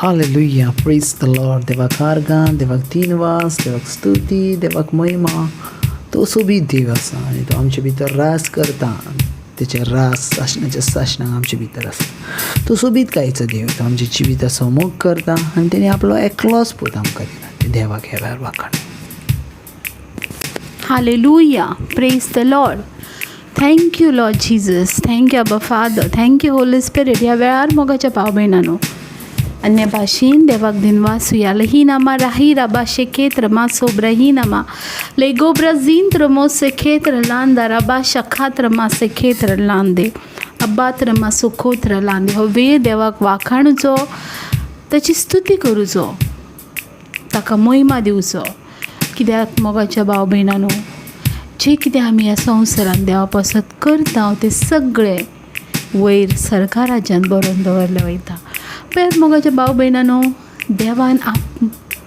Hallelujah, प्रेज the Lord. देवाक आर्गां, देवाक दिनवास, देवाक स्तुती, देवाक महिमा. तो सोबीत देव आसा आनी तो आमचे भितर रास करता. तेचे रास सासणाच्या सासणाक आमचे भितर आसा. तो सोबीत कायचो देव, तो आमच्या जिविताचो मोग करता आनी तेणी आपलो एकलोच पूत आमकां दिला. ते देवाक ह्या वेळार वाखाण. Hallelujah. Praise the Lord. Thank you, Lord Jesus. Thank you, Abba Father. Thank you, Holy Spirit. ह्या वेळार मोगाच्या भाव भयणानो, अन्य भाशेन देवाक दिनवासुया. लहीनामा राही राबा शेखेत्र मा सोब्रहीनामा लेगोब्रा झिंत्र मो सेखेत्र लांदा राबा शखात्र मा सेखेत्र लांदे अब्बात्र मा सुखोत्र लांदे. हो वेळ देवाक वाखाणुचो, ताची स्तुती करूचो, ताका महिमा दिवचो. कित्याक मोगाच्या भाव भयणानो, जें कितें आमी ह्या संवसारांत देवा पासत करता तें सगळें वयर सरकाराच्यान बरोवन दवरलें वयता. पळयात मोगाच्या भाव भयणानो, देवान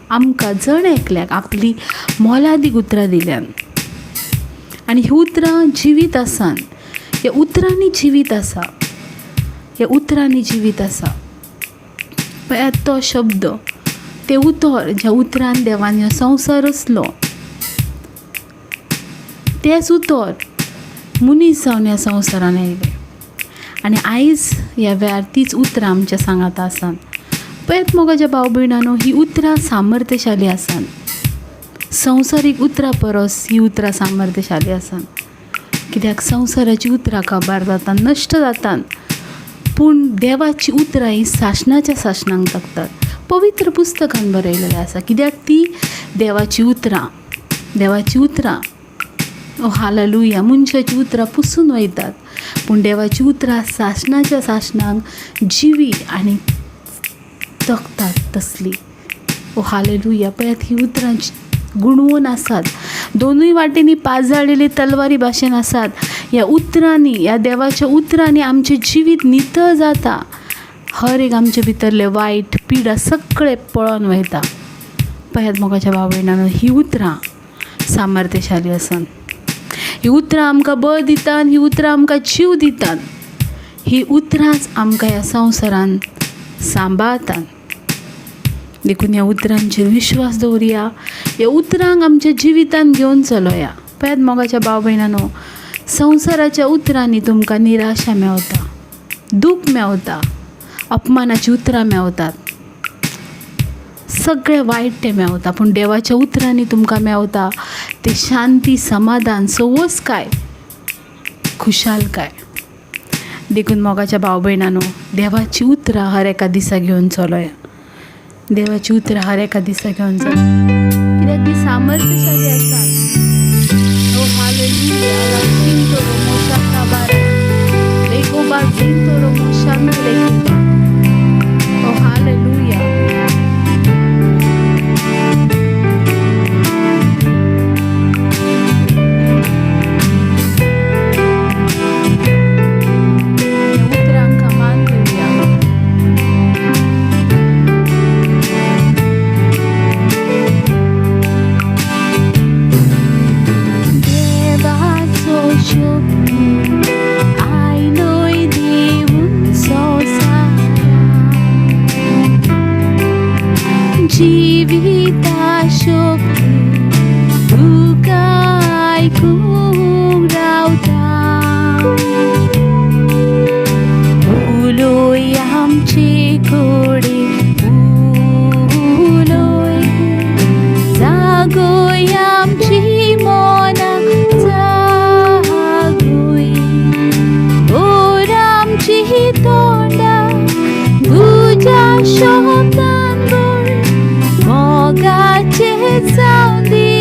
आमकां जण एकल्याक आपली मोलादीक उतरां दिल्यान आनी हीं उतरां जिवीत आसान. ह्या उतरांनी जिवीत आसा, ह्या उतरांनी जिवीत आसा. पळयात तो शब्द, तें उतर, ज्या उतरान देवान हो संवसार रचलो, तेंच उतर मनीस जावन ह्या संवसारान आयलें आनी आयज ह्या वेळार तीच उतरां आमच्या सांगाता आसात. पळयात मोगाच्या भाव भयणानो, ही उतरां सामर्थ्यशाली आसात. संवसारीक उतरां परस ही उतरां सामर्थ्यशाली आसात. कित्याक संवसाराचीं उतरां काबार जातात, नश्ट जातात, पूण देवाचीं उतरां हीं सासणाच्या सासणाक जगतात. पवित्र पुस्तकान बरयलेलें आसा. कित्याक ती देवाचीं उतरां, देवाचीं उतरां. ओ हालेलुया. मनशाचीं उतरां पुसून वयतात, पूण देवाचीं उतरां सासणाच्या सासणाक जिवी आनी जगतात तसलीं. ओ हालेलुया. पळयात हीं उतरां गुणवून आसात, दोनूय वाटेनी पाजाळिल्ली तलवारी भाशेन आसात. ह्या उतरांनी, ह्या देवाच्या उतरांनी आमचें जिवीत नितळ जाता. हर एक आमचे भितरले वायट पिडा सगळे पळोन वयता. पळयात मोगाच्या भाव भयणानो, हीं उतरां सामर्थ्यशाली आसात. हीं उतरां आमकां बळ दितात, हीं उतरां आमकां जीव दितात, हीं उतरांच आमकां ह्या संवसारान सांबाळतात. देखून ह्या उतरांचेर विश्वास दवरुया, ह्या उतरांक आमच्या जिवितान घेवन चलोया. पळयात मोगाच्या भाव भयणानो, संवसाराच्या उतरांनी तुमकां निराशा मेवता, दूख मेवता, अपमानाची उतरां मेवतात, सगळें वायट तें मेवता, पूण देवाच्या उतरांनी तुमकां मेवता तें शांती, समाधान, सवसकाय, खुशालकाय. देखून मोगाच्या भाव भयणानो, देवाची उतरां हर एका दिसा घेवन चलोया. देवाची उतरां हर एका दिसा घेवन चल, कित्याक ती सामर्थ्यशाली आसा. ओ हालेलुया. ओ हालेलुया. उतरांक मान दिवया. देवाचो शब्द आयलोय देवून संवसारान, जिविता शब्द तुका आयकूंक रावता. उलोय आमचे कडेन, उलोय, जागोय आमची मनां, जागोय. ओर आमची तोंडां तुज्या शब्दान भर, मोगाचे जावं दी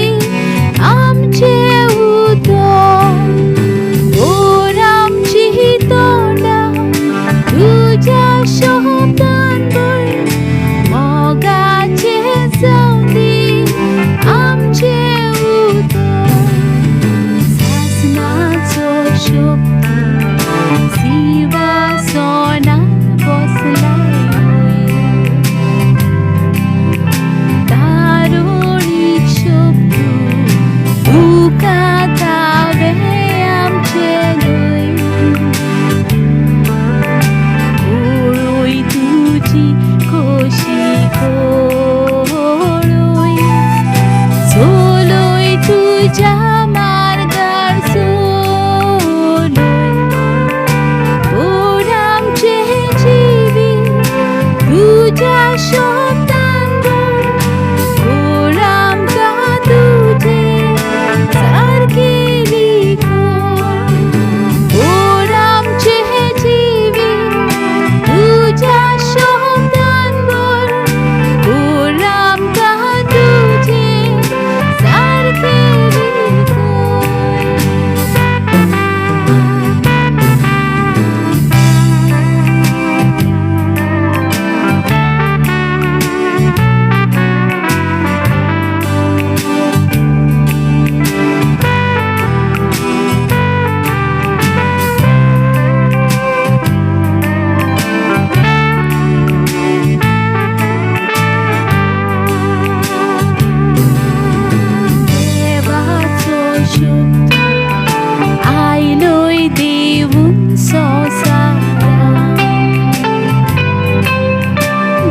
आमचें उतर. ओर आमची तोंडां तुज्या शब्दान भर, मोगाचे जावं दी आमचें उतर. सासणाचो शब्द सिंवासनार बसलाय.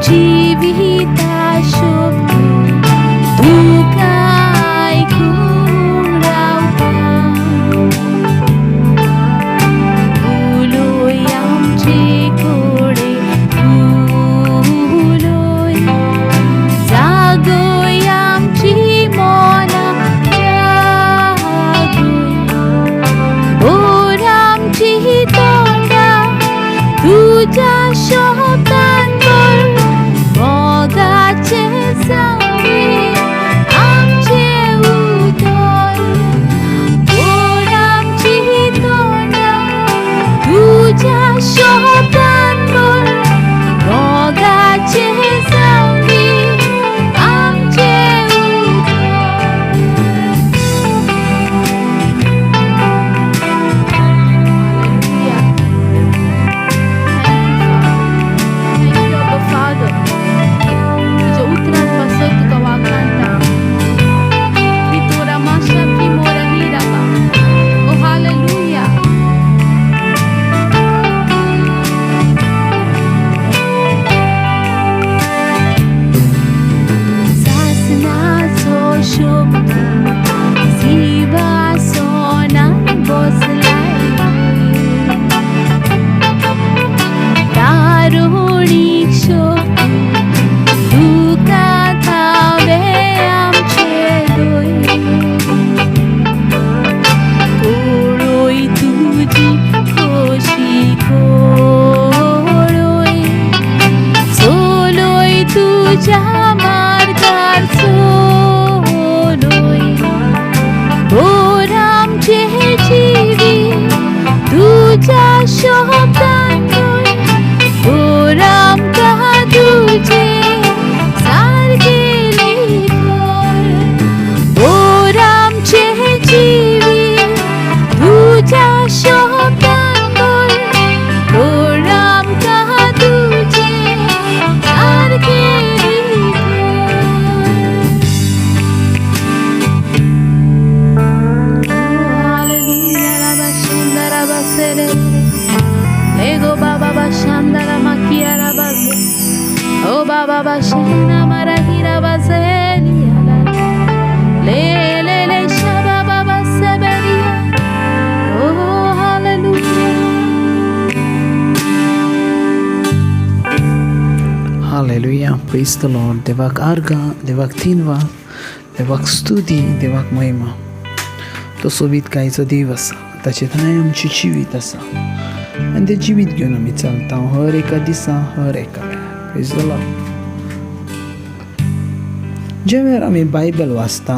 जिविता शब्द तुका आयकूंक रावता. उलोय आमचे कडेन उलोय, जागय आमची मनां जागय, भर आमची तोंडां तुज्या शब्दान भर, मोगाचें जावंदी आमचें उतर, भर आमची तोंडां तुज्या शब्दान भर, मोगाचें जावंदी आमचें उतर. Hallelujah. Thank you, Father. Thank you, Abba Father. तुज्या उतरान पासत तुका वाखाणटा. Kitora masha kimora hiraba. Oh, hallelujah. सासनाचो शब्द सिंहासनार बसलाय, तारुणीक शब्द तुका थावे आमचे दोय, कोळोय तुजी खोशी कोळोय, चलोय तुज्या मार्गार चलोय, भर आमचें जिवीत तुज्या शब्दान भर, भर आमकां तुजे सारकेली कर, भर आमचें जिवीत तुज्या शब्दान भर, भर आमकां तुजे सारकेली कर. Hallelujah, Rabba Shandara Basere. Lego Baba Bashandara Makia Rabaze. Oh Baba Bashina Marahira Bazelia. Le le le Shaba Baba Seberia. Oh hallelujah. Hallelujah, praise the Lord. देवाक आर्गां, देवाक दिनवास, देवाक स्तुती, देवाक महिमा. तो सोबीतकायेचो देव आसा, ताचे थंय आमचें जिवीत आसा आनी तें जिवीत घेवन आमी चलता हर एका दिसा, हर एका वेळार. Praise the Lord. ज्या वेळार आमी बायबल वाचता,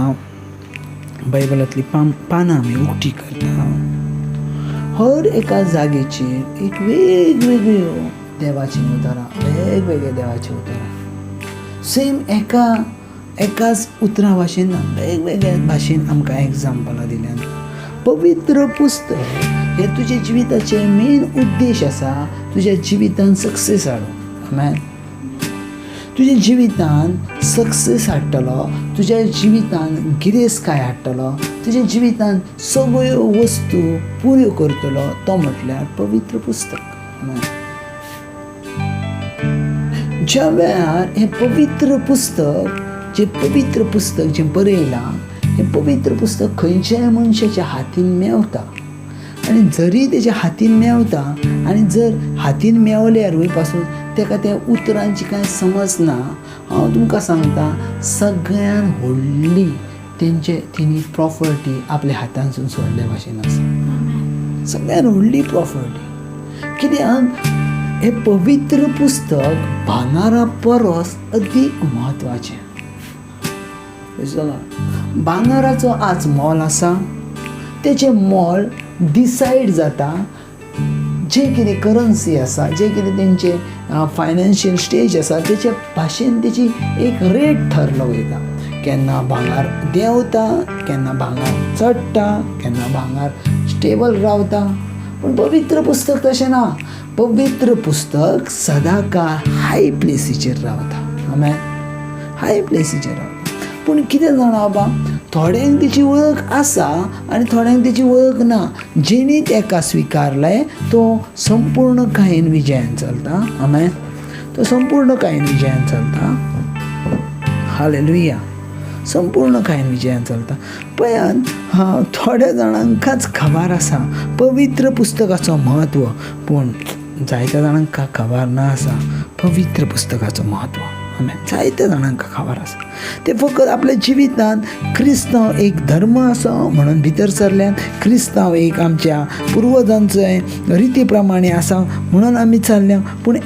बायबलांतली पानां आमी उक्ती करता, हर एका जागेचेर एक वेगवेगळ्यो देवाचीं उतरां, वेगवेगळे देवाचीं उतरां, सेम एका एकाच उतरां भाशेन ना, वेगवेगळ्या भाशेन आमकां एग्जाम्पलां दिल्यात. पवित्र पुस्तक हें तुज्या जिविताचें मेन उद्देश आसा, तुज्या जिवितान सक्सेस हाडूंक. आमेन. तुज्या जिवितान सक्सेस हाडटलो, तुज्या जिवितान गिरेस्तकाय हाडटलो, तुज्या जिवितान सगळ्यो वस्तू पुऱ्यो करतलो, तो म्हटल्यार पवित्र पुस्तक. आमेन. ज्या वेळार हें पवित्र पुस्तक, जें पवित्र पुस्तक जें बरयलां, हें पवित्र पुस्तक खंयच्याय मनशाच्या हातीन मेवता आनी जरी तेच्या हातीन मेवता आनी जर हातीन मेवल्यारूय पासून तेका त्या उतरांची कांय समज ना, हांव तुमकां सांगता, सगळ्यान व्हडली तेंचे तेणी प्रॉपर्टी आपल्या हातांसून सोडल्या भाशेन आसा. सगळ्यान व्हडली प्रॉपर्टी कित्याक हें पवित्र पुस्तक भांगरा परस अदीक म्हत्वाचें. भांगराचो आज मोल आसा, तेचें मोल डिसायड जाता जे कितें करन्सी आसा, जे कितें तेंचे फायनान्शियल स्टेज आसा, तेचे भाशेन तेची एक रेट ठरलो वयता. केन्ना भांगर देंवता, केन्ना भांगर चडटा, केन्ना भांगर स्टेबल रावता. पूण पवित्र पुस्तक तशें ना. पवित्र पुस्तक सदांकाळ हाय प्लेसीचेर रावता. आमेन. हाय प्लेसीचेर रावता. पूण कितें जाणा बाबा, थोड्यांक तेची वळख आसा आनी थोड्यांक तेची वळख ना. जेणी तेका स्विकारलें तो संपूर्ण कायेन विजयान चलता. आमेन. तो संपूर्ण कायन विजयान चलता. हालेलुया. संपूर्ण कायन विजयान चलता. पळयात, थोड्या जाणांकाच खबर आसा पवित्र पुस्तकाचो म्हत्व, पूण जायत्या जाणांक खबर ना आसा पवित्र पुस्तकाचो म्हत्व. जायत्या जाणांक खबर आसा, ते फकत आपल्या जिवितांत क्रिस्तांव एक धर्म आसा म्हणून भितर सरल्यान, क्रिस्तांव एक आमच्या पुर्वजांचो रिती प्रमाणे आसा म्हणून आमी चल्ल्या. पूण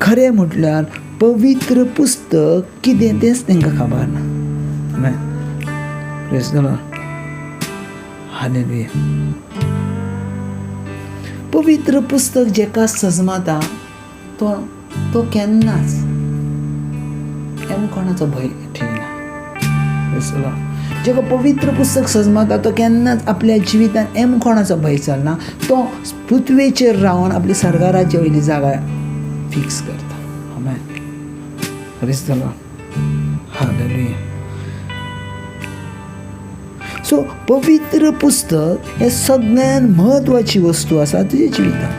खरें म्हटल्यार पवित्र पुस्तक कितें तेंच तांकां खबर ना. Praise the Lord. Hallelujah. पवित्र पुस्तक जेका सजमाता तो तो केन्नाच एम कोणाचो भंय ठेयना. जेका पवित्र पुस्तक सजमाता तो केन्नाच आपल्या जिवितांत एम कोणाचो भंय चलना. तो पृथ्वेचेर रावन आपली सर्गाराज्या वयली जागा फिक्स करता. आमेन. Praise the Lord. Hallelujah. So पवित्र पुस्तक हें सगळ्यान म्हत्वाची वस्तू आसा तुज्या जिवितांत,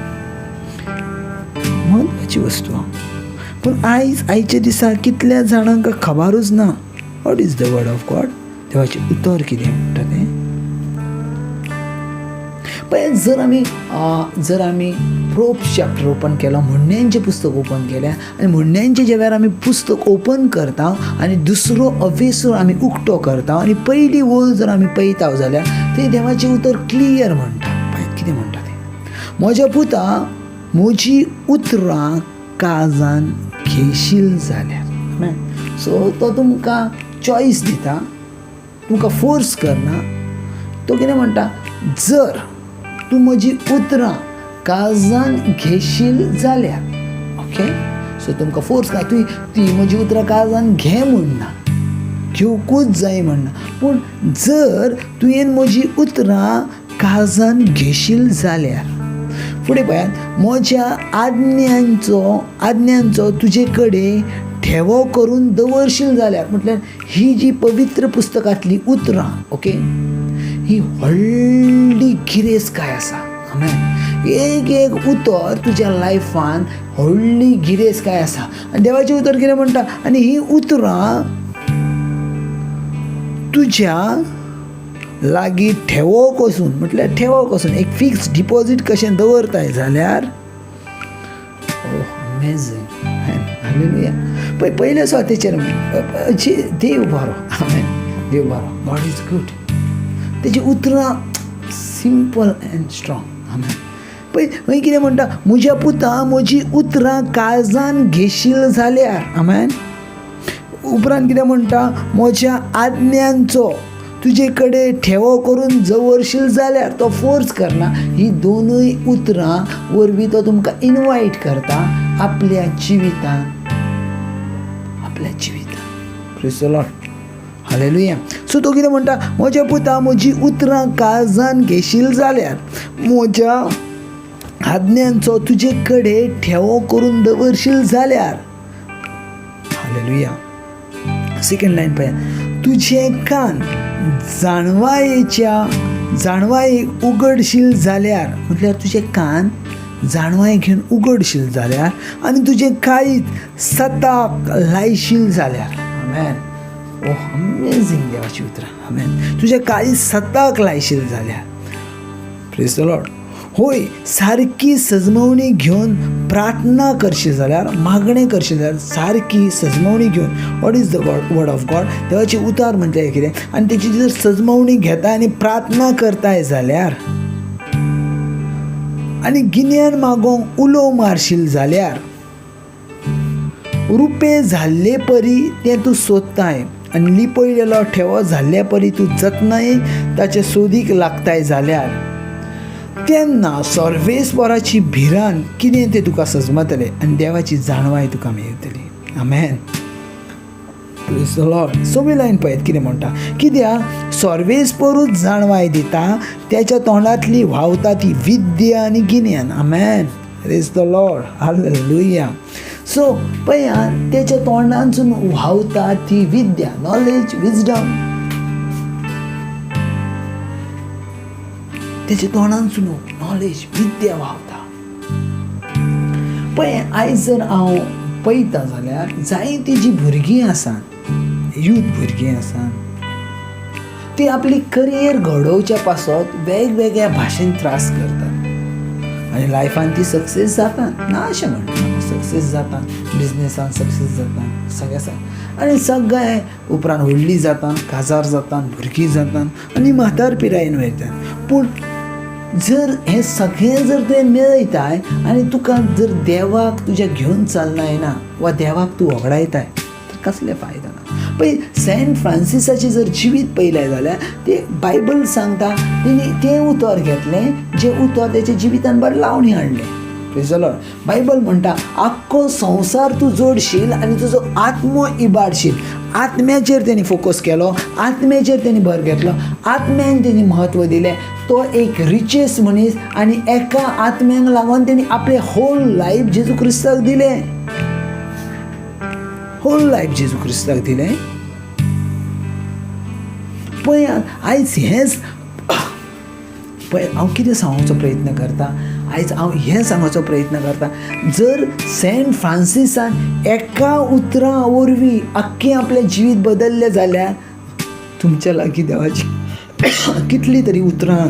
म्हत्वाची वस्तू. पूण आयज आयच्या दिसा कितल्या जाणांक खबरूच ना what is the word of God, देवाचें उतर कितें म्हणटा तें. पळय, जर आमी प्रोब्स चॅप्टर ओपन केलो, म्हणण्यांचें पुस्तक ओपन केलें आनी म्हणण्यांचें ज्या वेळार आमी पुस्तक ओपन करता आनी दुसरो अवेसर आमी उक्तो करता आनी पयली वळ जर आमी पळयता जाल्यार तें देवाचें उतर क्लियर म्हणटा. पळय कितें म्हणटा तें, म्हज्या पुता म्हजी उतरां काळजान घेशील जाल्यार. सो तो तुमकां चॉयस दिता, तुमकां फोर्स करना. तो कितें म्हणटा, जर तूं म्हजी उतरां काळजान घेशील जाल्यार. ओके, सो तुमकां फोर्स कर, तुवें ती म्हजी उतरां काळजान घे म्हणना, घेवकूच जाय म्हणना, पूण जर तुवें म्हजी उतरां काळजान घेशील जाल्यार. फुडें पळयात, म्हज्या आज्ञांचो तुजे कडेन ठेवो करून दवरशील जाल्यार. म्हटल्यार ही जी पवित्र पुस्तकांतली उतरां, ओके, ही व्हडली गिरेस्तकाय आसा. आमेन. एक एक उतर तुज्या लायफान व्हडली गिरेस्तकाय आसा. आनी देवाचें उतर कितें म्हणटा, आनी ही उतरां तुज्या लागीं ठेवो कसून, म्हटल्यार ठेवो कसून एक फिक्स डिपॉजीट कशें दवरताय जाल्यार. ओह अमेझींग. हालेलुया. पळय पयल्या सुवातेचेर देव बरो. आमेन. देव बरो. God is good. तेजी उतरां सिंपल एंड स्ट्रॉंग. आमेन. पळय खंय कितें म्हणटा, म्हज्या पुता म्हजी उतरां काळजान घेशील जाल्यार. आमेन. उपरांत कितें म्हणटा, म्हज्या आज्ञांचो तुजे कडेन ठेवो करून दवरशील जाल्यार. तो फोर्स करना. ही दोनूय उतरां वरवीं तो तुमकां इनवायट करता आपल्या जिवितान, आपल्या जिवितान. Praise the Lord. Hallelujah. So तो कितें म्हणटा, म्हज्या पुता म्हजी उतरां काळजान घेशील जाल्यार, म्हज्या आज्ञांचो तुजे कडेन ठेवो करून दवरशील जाल्यार. हालेलुया. सेकंड लायन पळया, तुजे कान जाणवायेक उगडशील जाल्यार. म्हटल्यार तुजे कान जाणवाय घेवन उगडशील जाल्यार आनी तुजें काळीज सताक लायशील जाल्यार. आमेन. ओह अमेझींग देवाची उतरां. आमेन. तुजें काळीज सताक लायशील जाल्यार. Praise the Lord. होय, सारकी सजमवणी घेवन प्रार्थना करशी जाल्यार, मागणें करशी जाल्यार, सारकी सजमवणी घेवन. What is the God word of God? देवाचें उतार म्हटल्यार कितें? आनी तेची जर सजमवणी घेता आनी प्रार्थना करताय जाल्यार आनी गिन्यान मागोंक उलो मारशील जाल्यार, रुपें जाल्ले परी तें तूं सोदताय आनी लिपयलेलो ठेवो जाल्ले परी तूं जतनायेन ताचे सोदीक लागताय जाल्यार, तेन्ना सर्वेस्पराची भिरांत कितें तें तुका सजमतलें आनी देवाची जाणवाय तुका मेळटली. आमेन. Praise the Lord. सवी लायन पळयात कितें म्हणटा, कित्याक सर्वेस्परूच जाणवाय दिता, त्याच्या तोंडांतली व्हांवता ती विद्या आनी गिन्यान. आमेन. Praise the Lord. Hallelujah. So पळयात, त्याच्या तोंडांतसून व्हांवता ती विद्या, नॉलेज, विजडम. त्याच्या तोंडांतसून नॉलेज, विद्या व्हांवता. पळय, आयज जर हांव पळयता जाल्यार जायतीं जीं भुरगीं आसात, यूथ भुरगीं आसात, ती आपली करियर घडोवच्या पासत वेगवेगळ्या भाशेन त्रास करतात आनी लायफान ती सक्सेस जाता ना अशें म्हणटा, सक्सेस जाता, बिजनेसान सक्सेस जाता, सगळें आनी सगळें उपरांत व्हडली जाता, काजार जाता, भुरगीं जाता आनी म्हातार पिरायेन वयतात. पूण जर हें सगळें जर तुवें मेळयताय आनी तुका जर देवाक तुज्या घेवन चलनाय ना वा देवाक तूं वगडायताय तर कसलें फायदा ना. पळय सेंट फ्रांसिसाचें जर जिवीत पळयलें जाल्यार तें बायबल सांगता तेणी तें उतर घेतलें जें उतर तेच्या जिवितान बदलावणी हाडलें. प्रेज the Lord. Bible म्हणटा आख्खो संवसार तूं जोडशील आनी तुजो आत्मो इबाडशील. आत्म्याचेर तेणी फोकस केलो, आत्म्याचेर तेणी भर घेतलो, आत्म्यान तेणी म्हत्व दिलें. तो एक रिचेस्ट मनीस आनी एका आत्म्यांक लागून तेणी आपलें होल लायफ जेजू क्रिस्ताक दिलें, होल लायफ जेजू क्रिस्ताक दिलें. पळय आयज हेंच पळय हांव कितें सांगपाचो प्रयत्न करता, आयज हांव हें सांगपाचो प्रयत्न करता, जर सेंट फ्रांसिसान एका उतरां वरवीं आख्खें आपलें जिवीत बदल्लें जाल्यार तुमच्या लागीं देवाची कितली तरी उतरां,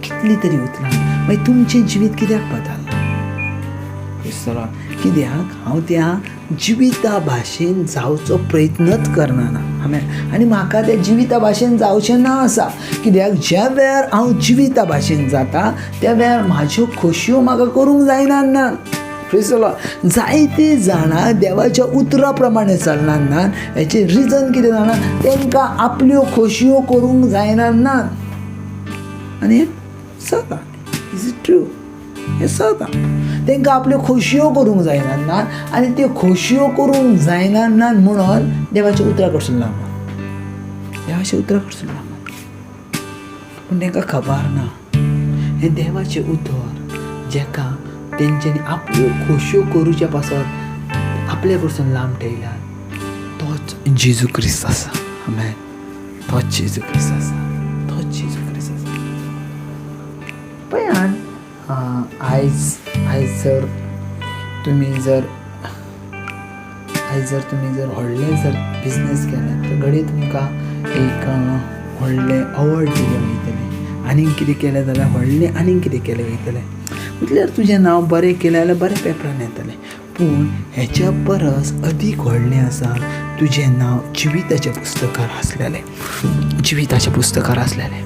कितली तरी उतरां मागीर तुमचें जिवीत कित्याक बदलना? कित्याक हांव त्या जिविता भाशेन जावचो प्रयत्नच करना ना. आनी म्हाका त्या जिविता भाशेन जावचें ना आसा, कित्याक ज्या वेळार हांव जिविता भाशेन जाता त्या वेळार म्हाज्यो खोशयो म्हाका करूंक जायना ना. जायते जाणां देवाच्या उतरा प्रमाणे चलना ना. हेचें रिजन कितें जाणा, तांकां आपल्यो खोशयो करूंक जायना ना. आनी हें सत, is it true, हें सत. तांकां आपल्यो खोशयो करूंक जायना ना आनी त्यो खोशयो करूंक जायना ना म्हणून देवाच्या उतरा कडसून लांब, देवाच्या उतरा कडसून लांब. पूण तांकां खबर ना हें देवाचें उतर जेका तेंच्यांनी आपल्यो खोशयो करूच्या पासत आपल्या कडसून लांब ठेयला तोच जेजू क्रिस्त आसा. आमेन. तोच जेजू क्रिस्त आसा, तोच जेजू क्रिस्त आसा. पळयान आयज आयज जर तुमी जर आयज जर तुमी जर व्हडलें जर बिजनेस केलें तर घडये तुमकां एक व्हडलें अवॉर्ड दिलें वयतलें, आनीक कितें केलें जाल्यार व्हडलें आनीक कितें केलें वयतलें, म्हटल्यार तुजें नांव बरें केलें जाल्यार बरें पेपरान येतलें. पूण हेच्या परस अदीक व्हडलें आसा तुजें नांव जिविताच्या पुस्तकार आसलेलें, जिविताच्या पुस्तकार आसलेलें.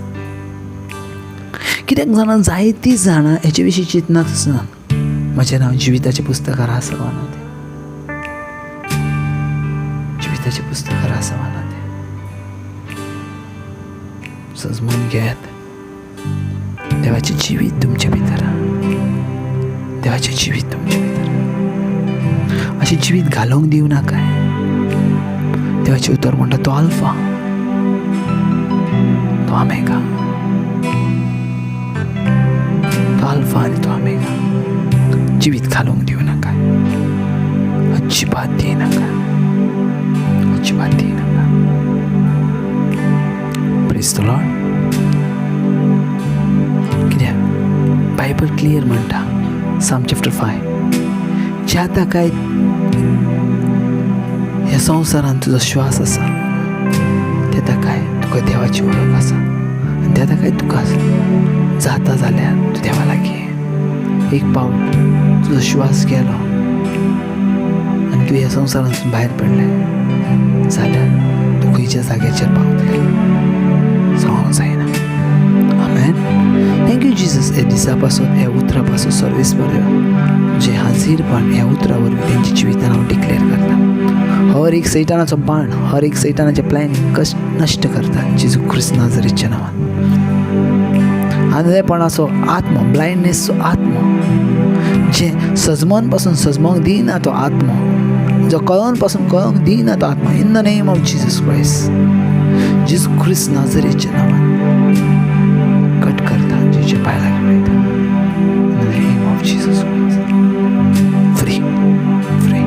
कित्याक जाणां जायतीं जाणां हेचे विशीं चिंतनातच ना, म्हजें नांव जिविताच्या पुस्तकार आसा वा ना तें, जिविताच्या पुस्तकार आसा वा ना तें. सजमून घेयात, देवाचें जिवीत तुमचे भितर, देवाचें जिवीत तुमचे भितर. अशें जिवीत घालोवंक दिवं नाकाय. देवाचें उतर म्हणटा तो अल्फा, तो आमेगा, तो अल्फा आनी तो आमेगा. जिवीत घालोवंक दिवं नाका, अजिबात दिनाका, अजिबात दिनाका. Praise the Lord. कित्याक बायबल क्लियर म्हणटा, साम चॅप्टर 5, ज्या ताका ह्या संवसारांत तुजो श्वास आसा त्या ताकाय तुका देवाची वळख आसा आनी त्या ताकाय तुका जाता जाल्यार तूं देवा लागीं. एक पावट तुजो श्वास गेलो आनी तूं ह्या संवसारांतसून भायर पडलें जाल्यार तूं खंयच्या जाग्याचेर पावतलें सांगूंक जायना. आमेन. Thank you Jesus. ह्या दिसा पासून, ह्या उतरा पासून सर्वीस बरें तुजें हाजीरपण ह्या उतरा वरवीं तेंच्या जिवितान हांव डिक्लेर करता. हर एक सैतानाचो बाण, हर एक सैतानाचें प्लॅन कश नश्ट करता जेजू क्रिस्त नाजरीच्या नांवान. आंधळेपणाचो आत्मो, ब्लायंडनेसचो आत्मो, जे सजमोन पासून सजमोंक दिना तो आत्मो, जो कळोन पासून कळोंक दिना तो आत्मो, in the name of Jesus Christ, जेजू क्रिस्त नाजरीच्या नांवान कट करता, जेचे पांय लागीं वयता. In the name of Jesus Christ, free, free.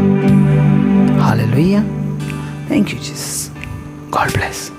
Hallelujah. Thank you Jesus. God bless.